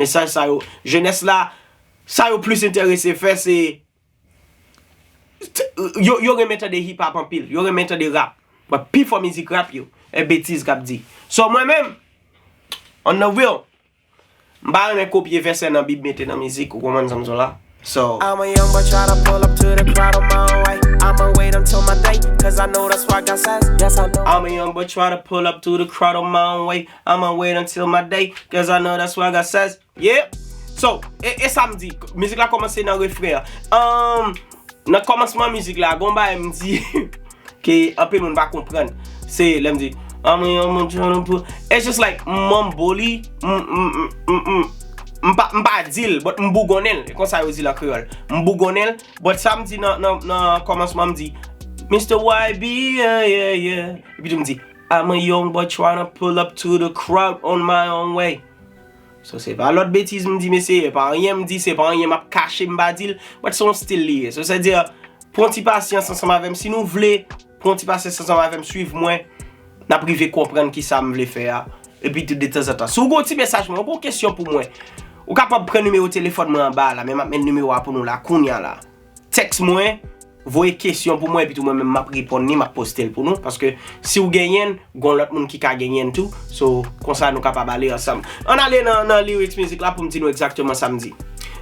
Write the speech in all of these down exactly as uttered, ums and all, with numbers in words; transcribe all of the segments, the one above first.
Mesaj sa yo, jenès la, sa yo plis enterese fè, se, yo, yo renmen tande hip hop anpil, yo renmen tande rap. But pi fò mizik rap yo, e betiz k ap di. So mwen menm, on the real, m pa renmen kopye vèsè nan Bib mete nan mizik, ou konprann sa m di w la? So, I'm a young boy tryna pull up to the crowd on my own way. I'ma wait until my day, cause I know that's what God says. Yes, I know. I'm a young boy tryna pull up to the crowd on my own way. I'ma wait until my day, cause I know that's what God says. Yeah. So, e, e sa m di, mizik la kòmanse nan refren an. Um, nan kòmansman mizik la, gon bagay m di ke anpil moun pa konprann. Se lè m di, I'm a young boy tryna pull. It's just like, m mumble li, m, m, m, m, m, m pa, m pa di l, but m bougonnen l. E konsa yo di l an kreyòl. M bougonnen l, but sa m di nan, nan, nan kòmansman m di, Mister Y B, yeah, yeah, yeah. Epi tou m di, I'm a young boy tryna pull up to the crowd on my own way. So se pa lòt betiz m di mesye, e pa anyen m di, se pa anyen m ap kache m pa di l, but se yon stil li ye. So se di, pran ti pasyans ansanm avè m si nou vle, pran ti pasyans ansanm avè m, swiv mwen, n ap rive konprann kisa m vle fè a. Epi tou detanzantan, si w gen yon ti mesaj mwen, ou gen yon kesyon pou mwen, ou kapab pran nimewo telefòn mwen anba a la, men m ap met nimewo a pou nou la kounya la. Tèks mwen, voye kesyon pou mwen, epi tou mwen menm m ap reponn li, m ap poste l pou nou, paske si w genyen l, gon lòt moun ki ka genyen l tou. So konsa nou kapab ale ansanm. Ann ale nan, nan lyrics mizik la pou m di nou egzakteman sa m di.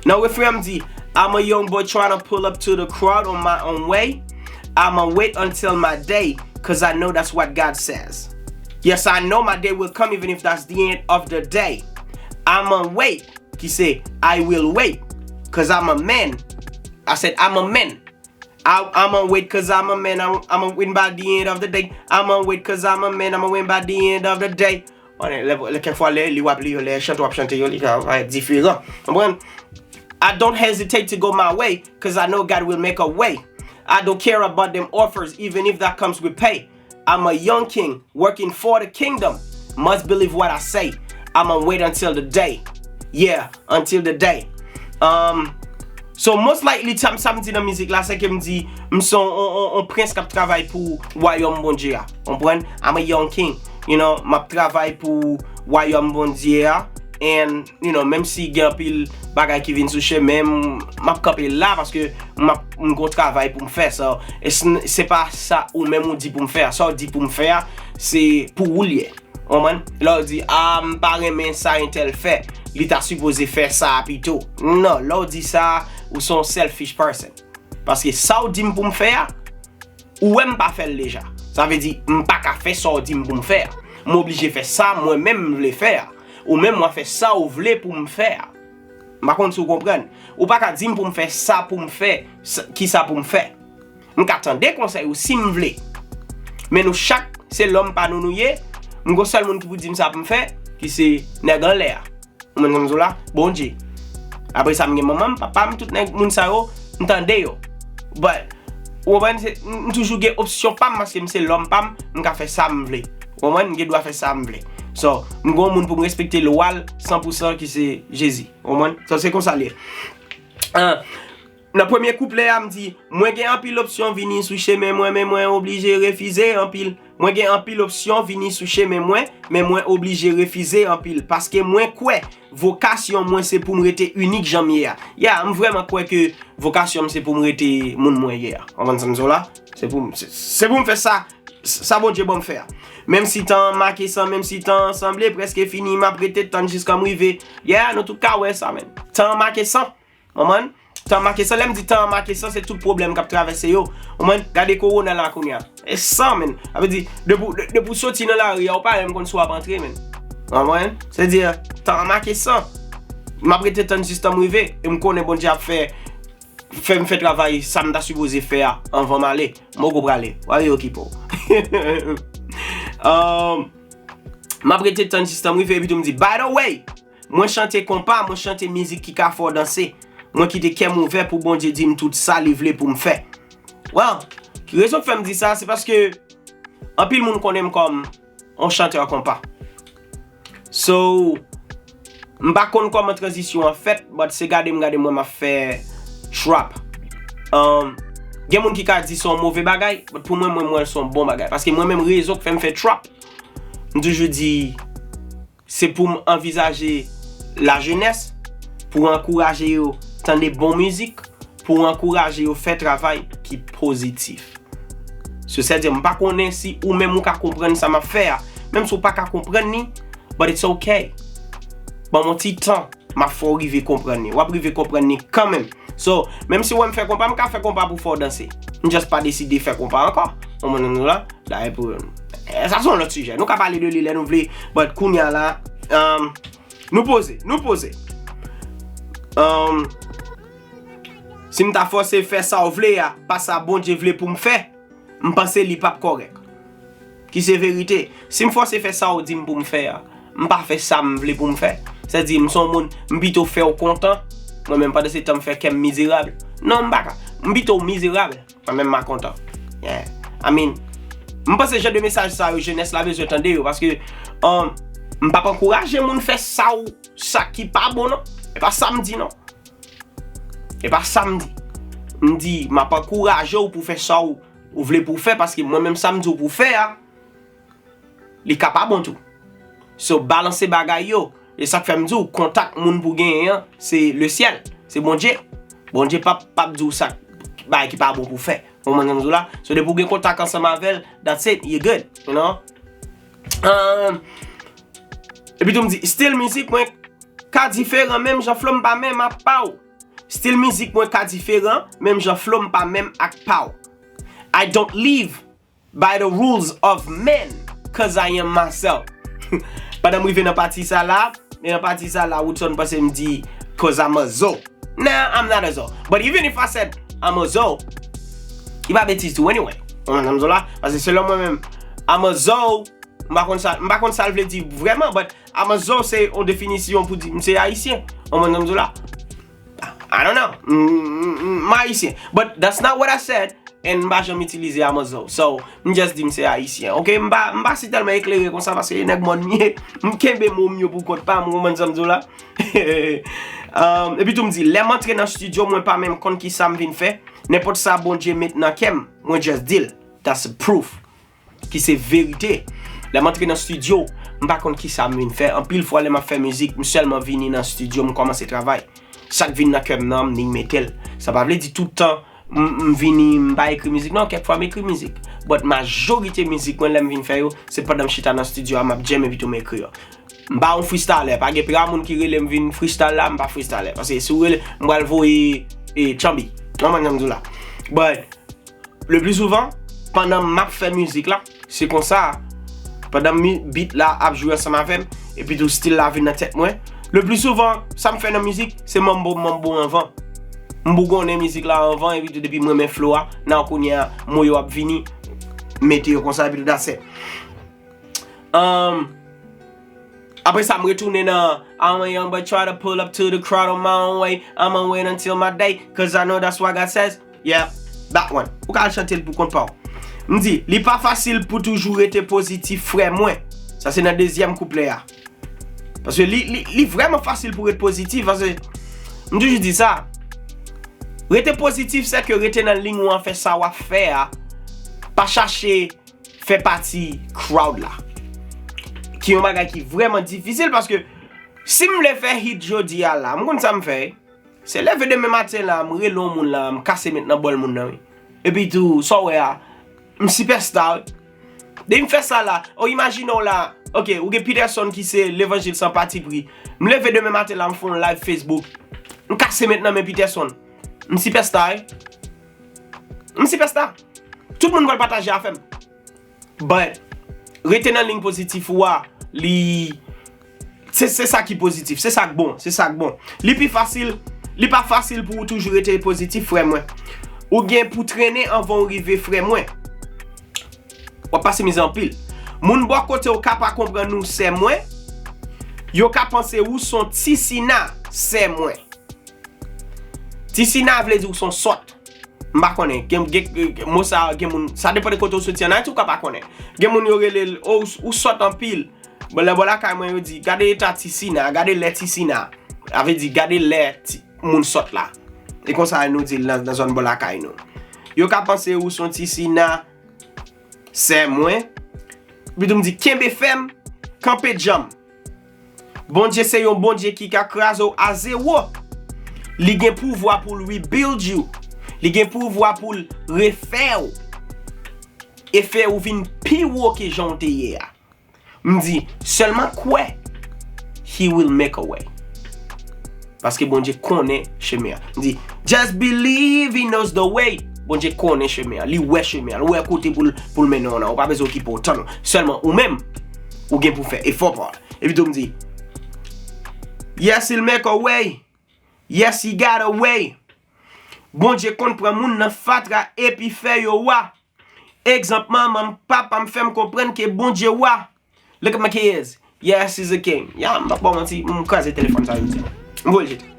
Nan refren an m di, I'm a young boy tryna pull up to the crowd on my own way. I'ma wait until my day, cause I know that's what God says. Yes, I know my day will come even if that's the end of the day. I'ma wait, ki se, I will wait, cause I'm a man. I said, I'm a man. I, I'ma wait cause I'm a man. I'm, I'ma win by the end of the day. I'ma wait cause I'm a man. I'ma win by the end of the day. Bon, lè, lè, kèk fwa, lè li w ap li yo, lè chante w ap chante yo, li ka parèt diferan. Konprann? I don't hesitate to go my way, cause I know God will make a way. I don't care about them offers, even if that comes with pay. I'm a young king working for the kingdom. Must believe what I say. I'ma wait until the day. Yeah, until the day. Um, so most likely, sa m, sa m di nan mizik la, se ke m di, m se yon, yon, yon, yon prens k ap travay pou wayòm Bondye a. Konprann? I'm a young king. You know, m ap travay pou wayòm Bondye a. And, you know, menm si gen anpil bagay ki vin sou chemen m, m ap kanpe la paske m ap, m gon travay pou m fè. So, e s-, se pa sa ou menm ou di pou m fè a. Sa w di pou m fè a, se pou ou l ye. Ou konprann? Lè w di, a, m pa renmen sa entèl fè, li ta sipoze fè sa a pito. Non, lè w di sa, ou se yon selfish person. Paske sa w di m pou m fè a, ou wè m pa fè l deja. Sa vle di, m pa ka fè sa w di m pou m fè a. M oblije fè sa mwen menm m vle fè a. Ou menm w a fè sa w vle pou m fè a. M pa konn si w konprann. Ou pa ka di m pou m fè sa pou m fè, s-, kisa pou m fè. M ka tande konsèy ou si m vle. Men nou chak, se lòm pa nou nou ye. M gon sèl moun ki pou di m sa pou m fè, ki se nèg anlè a. Ou konprann sa m di w la? Bondye. Apre sa, m gen manman m, papa m, tout nèg, moun sa yo, m tande yo. But, ou konprann, se, m, m toujou gen opsyon pa m, paske m se lòm pa m, m ka fè sa m vle. Ou konprann, m gen dwa fè sa m vle. So, m gen yon moun pou m respekte lwa l san pou san ki se Jezi. Ou konprann? So, se konsa l ye. Ah, nan premye kouplè a, m di, mwen gen anpil opsyon vini sou chemen mwen, men mwen oblije refize anpil. Mwen gen anpil opsyon vini sou chemen mwen, men mwen oblije refize anpil. Paske mwen kwè vokasyon mwen se pou m rete inik jan m ye a. Ya, m vrèman kwè ke vokasyon m se pou m rete moun mwen ye a. Ou konprann sa m di w la? Se pou m, se, se pou m fè sa, sa Bondye ban m fè a. Menm si tan an make san, menm si tan an sanble prèske fini, m ap rete tann jiskan m rive. Ya, nou tout ka wè sa, men. Tan an make san. Ou konprann? Tan make san, lè m di tan an make san, se tout pwoblèm k ap travèse yo. Ou konprann? Gade kowona la kounye a. E san, men. Sa vle di, depi w, de-, depi w soti nan lari a, ou pa menm konn si w ap antre, men. Ou konprann? Se di, tan an make san. M ap rete tann jistan m rive. E m konnen Bondye ap fè, fè m fè travay sa m ta sipoze fè a anvan m ale. M poko prale. W a vin okipe w. Um, m ap rete tann jistan m rive, epi tou m di, by the way, mwen chante konpa, mwen chante mizik ki ka fè w danse. Mwen kite kè m ouvè pou Bondye di m tout sa li vle pou m fè. Well, rezon k fè m di sa, se paske anpil moun konnen m kòm yon chantè konpa. So, m pa konn kòman tranzisyon an fèt, but se gade m gade m wè m ap fè trap. Um, gen moun ki ka di se yon move bagay, but pou mwen, mwen, m wè l se yon bon bagay. Paske mwen menm, rezon k fè m fè trap, m toujou di, se pou m anvizaje lajenès, pou ankouraje yo tande bon mizik, pou ankouraje yo fè travay ki pozitif. So, sètadi, m pa konnen si ou menm ou ka konprann sa m ap fè a. Menm si w pa ka konprann li, but it's okay. Ban m yon ti tan, m ap fè w rive konprann li. W ap rive konprann li kanmenm. So, menm si w wè m fè konpa, m ka fè konpa pou fè w danse. M just pa deside fè konpa ankò. Ou konprann la? Dayè pou, eh, sa se yon lòt sijè. Nou ka pale de li lè nou vle, but kounye a la, um, nou poze, nou poze. Um, si m ta fòse fè sa w vle a, pa sa Bondye vle pou m fè, m panse li p ap kòrèk. Ki se verite. Si m fòse fè sa w di m pou m fè a, m pa fè sa m vle pou m fè. Sètadi, m se yon moun, m pito fè w kontan. Mwen menm, pandan se tan, m fè kè m mizerab. Non, m pa ka. M pito mizerab. Mwen menm, m a kontan. Yeah. I mean, m panse jan de mesaj sa yo, jenès la bezwen tande yo, paske, um, m p ap ankouraje moun fè sa w, sa ki pa bon, non. E pa sa m di, non. E pa sa m di. M di, m ap ankouraje w pou fè sa w, ou vle pou w fè, paske mwen menm sa m di w pou w fè a, li ka pa bon tou. So, balanse bagay yo. E sa k fè m di w, kontak moun pou genyen an, se le syèl, se Bondye. Bondye p ap, p ap di w sa, bagay ki pa bon pou w fè. Ou konprann sa m di w la? So, depi w gen kontak ansanm avè l, that's it, you good, you know? Um, epi tou m di, stil mizik mwen ka diferan, menm jan flow m pa menm ak pa w. Stil mizik mwen ka diferan, menm jan flow m pa menm ak pa w. I don't live by the rules of men, 'cause I am myself. Pandan m rive nan pati sa la, e nan pati sa la, Woodson panse m di, 'cause I'm a zo. Nah, I'm not a zo. But even if I said I'm a zo, li pa betiz tou anyway. Ou konprann sa m di w la? Paske selon mwen menm, I'm a zo, m pa konn sa, m pa konn sa l vle di vrèman, but I'm a zo se yon definisyon pou di m se ayisyen. Ou konprann sa m di w la? I don't know. M, m, m, m ayisyen. But that's not what I said. And m pa janm itilize I'm a zo. So, m just di m se ayisyen. Ok, m pa, m pa si tèlman eklere konsa paske e nèg mòn m ye. M kenbe mo m yo pou kont pa m, ou konprann sa m di w la? Um, epi tou m di, lè m antre nan estidyo, mwen pa menm konn ki sa m vin fè. Nenpòt sa Bondye met nan kè m, mwen just di l. That's a proof. Ki se verite. Lè m antre nan estidyo, m pa konn ki sa m vin fè. Anpil fwa, lè m ap fè mizik, m sèlman vini nan estidyo, m kòmanse travay. Sa k vin nan kè m nan, m nik mete l. Sa pa vle di tout tan, m, m vini, m pa ekri mizik. Non, kèk fwa m ekri mizik. But majorite mizik mwen, lè m vin fè yo, se pandan m chita nan estidyo a, m ap jam epi tou m ekri yo. M pa yon freestyler, pa gen pira moun ki rele m vin freestyler la, m pa freestyler. Paske si w rele, m pral voye, e, tchanbi. Ou konprann sa m di w la? But, le pli souvan, pandan m ap fè mizik la, se konsa, pandan mi, beat la ap jwe ansanm avè m, epi tou stil la vin nan tèt mwen, le pli souvan, sa m fè nan mizik, se mambo, mambo anvan. M bougonnen mizik la anvan, epi tou depi m renmen flow a, nan kounye a, mo yo ap vini, mete yo konsa, epi tou that's it. Um, apre sa, m retounen nan I'm a young boy try to pull up to the crowd on my own way. I'ma wait until my day, 'cause I know that's what God says. Yeah, that one. Ou ka al chante l pou kont pa w. M di, li pa fasil pou toujou rete pozitif, frè mwen. Sa se nan dezyèm kouplè a. Paske li, li, li vrèman fasil pou ret pozitif. Paske m toujou di sa. Rete pozitif, se ke rete nan liy ou an, fè sa w ap fè a. Pa chache fè pati crowd la. Ki yon bagay ki vrèman difisil paske si m vle fè hit jodi a la, m konn sa m fè. Se leve demen maten la, m rele yon moun la, m kase met nan bòl moun nan, wi. Epi tou, sa w wè a, m sipèsta, wi. Depi m fè sa la, ou imajine w la, ok, ou gen Peterson ki se levanjil san patipri. M leve demen maten la, m fè yon live Facebook. M kase met nan men Peterson. M sipèsta, wi. M sipèsta. Tout moun pral pataje afè m. But, rete nan liy pozitif ou a, li, se, se sa ki pozitif, se sa k bon, se sa k bon. Li pi fasil, li pa fasil pou ou toujou rete pozitif, frè mwen. Ou gen pou trennen anvan w rive, frè mwen. W ap pase mizè anpil. Moun bò kote w ka pa konprann ou, sè mwen. Yo ka panse ou s on ti sina, sè mwen. Ti sina vle di ou s on sòt. M pa konnen. Gen, gen, gen, mo sa, gen moun, sa depann de kote w soti ann Ayiti, ou ka pa konnen. Gen moun yo rele l, o, ou, ou sòt anpil. Bon, lè bò lakay mwen, yo di, gade eta ti sina, gade lè ti sina. Sa vle di, gade lè ti, moun sòt la. E konsa nou di l nan, nan zòn bò lakay nou. Yo ka panse ou s on ti sina, sè mwen. Epi tou m di, kenbe fèm, kanpe djanm. Bondye se yon Bondye ki ka kraze w a zewo. Li gen pouvwa pou l rebuild you. Li gen pouvwa pou l refè w e fè w vin pi wo ke jan w te ye a. M di, sèlman kwè, he will make a way. Paske Bondye konnen chemen an. M di, just believe he knows the way. Bondye konnen chemen an. Li wè chemen an. Li wè kote pou l, pou l mennen w nan. Ou pa bezwen okipe w, tann ou. Sèlman ou menm, ou gen pou fè efò pa w. Epi tou m di, yes, he'll make a way. Yes, he got a way. Bondye konn pran moun nan fatra epi fè yo wa. Egzanp, manman m, papa m fè m konprann ke Bondye wa. Look at my kids. Yes, he's a king. Ya, m p ap ba w manti, m kraze telefòn sa jodi a. M voye l jete.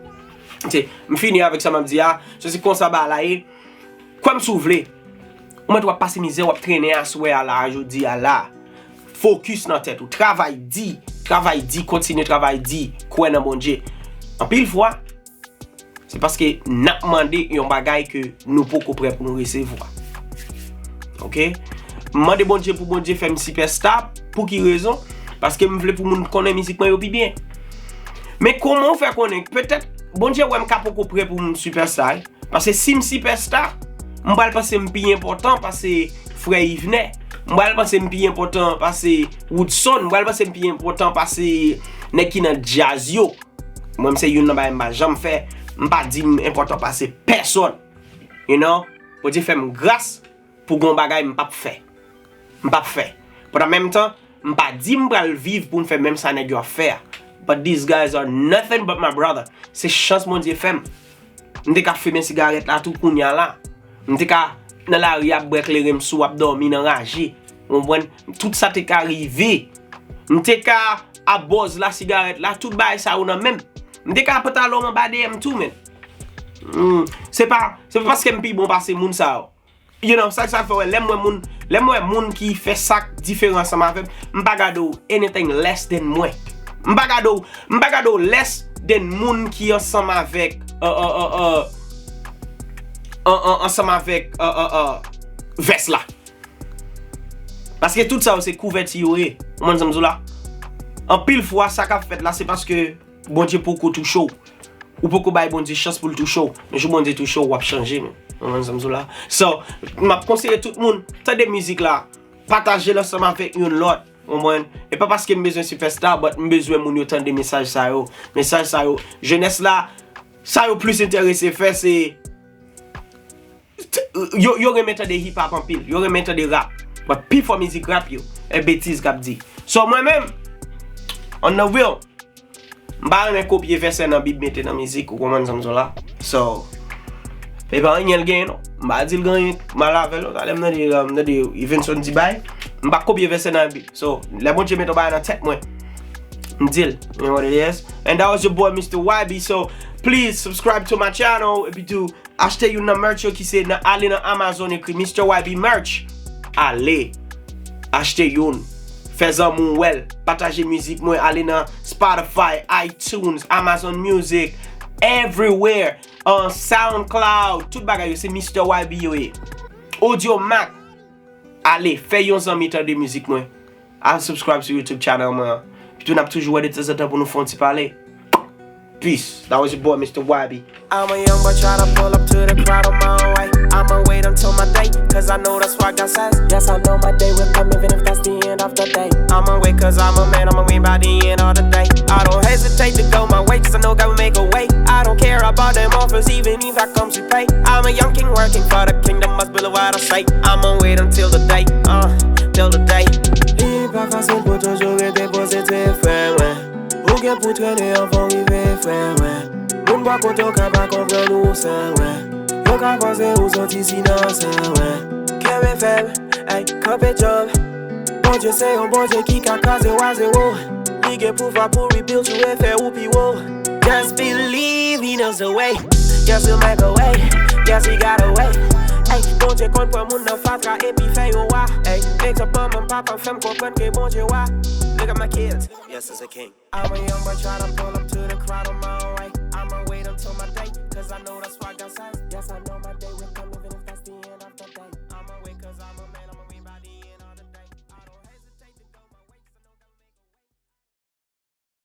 Se, m fini avèk sa m ap di a. Se, se konsa bagay la ye. Kwè m si w vle. Ou mèt w ap pase mizè, w ap trennen aswè a la, jodi a la. Fokis nan tèt ou. Travay di. Travay di, kontinye travay di. Kwè nan Bondye. Anpil fwa, se paske n ap mande yon bagay ke nou poko prè pou nou resevwa. Oke? M mande Bondye pou Bondye fè m sipèsta. Pou ki rezon? Paske m vle pou moun konnen mizik mwen yo pi byen. Men kòman w fè konnen? Petèt Bondye wè m ka poko prè pou m sipèsta, wi. Paske si m sipèsta, m pral panse m pi enpòtan pase frè Yvenè. M pral panse m pi enpòtan pase Woodson. M pral panse m pi enpòtan pase nèg ki nan djaz yo. Mwen, m se youn nan bagay m pa janm fè. M pa di m enpòtan pase pèsonn. You know? Bondye fè m gras pou gon bagay m p ap fè. M p ap fè. Pandan menm tan, m pa di m pral viv pou m fè menm sa nèg yo ap fè a. But these guys are nothing but my brother. Se chans Bondye fè m. M te ka fimen sigarèt la tou kounye a la. M te ka nan lari ap bwè kleren m sou, ap dòmi nan raje. Ou konprann? Tout sa te ka rive. M te ka ap bòz la sigarèt la, tout bagay sa yo nan men m. M te ka pantalon m anba dèyè m tou, men. Hmm, se pa, se pa paske m pi bon pase moun sa yo. You know, sa, sa fè wè, lè m wè moun, lè m wè moun ki fè sa k diferan ansanm avè m, m pa gade w anything less than mwen. M pa gade w, m pa gade w less than moun ki ansanm avèk, uh, uh, uh, uh, an, an, ansanm avèk, uh, uh, uh, vès la. Paske tout sa yo se kouvèti yo ye. Ou konprann sa m di w la? Anpil fwa, sa k ap fèt la, se paske Bondye poko touche w. Ou poko bay Bondye chans pou l touche w. Men jou Bondye touche w, w ap chanje, men. Ou konprann sa m di w la? So, m ap konseye tout moun, tande mizik la, pataje l ansanm avèk youn lòt. Ou konprann? E pa paske m bezwen sipèsta, but m bezwen moun yo tande mesaj sa yo. Mesaj sa yo, jenès la, sa yo plis enterese fè, se yo, yo renmen tande hip hop anpil. Yo renmen tande rap. But pi fò mizik rap yo, e betiz k ap di. So, mwen menm, on the real, m pa renmen kopye vèsè nan Bib mete nan mizik, ou konprann sa m di w la? So, e pa anyen l genyen, non. M pa di l gen anyen mal avè l, non. Talè m tande, m tande Evenson di bay, m pa kopye vèsè nan Bib. So, lè Bondye mete yon bagay nan tèt mwen, m di l, you know what it is? And that was your boy, Mister Y B. So, please subscribe to my channel. Epi tou, achte youn nan merch yo ki se nan, ale nan Amazon, ekri Mister Y B merch. Ale. Achte youn. Fè zanmi w wè l. Pataje mizik mwen. Ale nan Spotify, iTunes, Amazon Music, everywhere. Uh, SoundCloud. Tout bagay yo, se Mister Y B yo ye. Audiomack. Ale, fè yon zanmi tande mizik mwen. Al subscribe sou YouTube channel mwen an. Epi tou n ap toujou wè de tanzantan pou nou fè yon ti pale. Peace. That was your boy, Mister Y B. I'm a young boy tryna pull up to the crowd on my own way. I'ma wait until my day, cause I know that's why God says. Yes, I know my day will come, even if that's the end of the day. I'ma wait, cause I'm a man, I'ma win by the end of the day. I don't hesitate to go my way, cause I know God will make a way. I don't care about them offers, even if I come to pay. I'm a young king working for the kingdom, must believe what I say. I'ma wait until the day, uh, till the day. Li pa fasil pou toujou rete pozitif, frè mwen. Ou gen pou trennen anvan w rive, frè mwen. Moun bò kote w ka pa konprann ou, sa wè. Yo ka panse ou sòti sidan, sa wè. Kenbe fèm, ey, kanpe djanm. Bondye se yon Bondye ki ka kraze w a zewo. Li gen pouvwa pou rebuild ou e fè ou pi wo. Just believe he knows the way. Yes, he'll make a way. Yes, he got a way. Ey, Bondye konn pran moun nan fatra epi fè yo wa. Ey, egzanp manman m, papa m fè m konprann ke Bondye wa. Look at my kids. Yes, he's a king. I'm a young boy tryna pull up to the crowd on my own way. I'ma wait until my day, cause I know the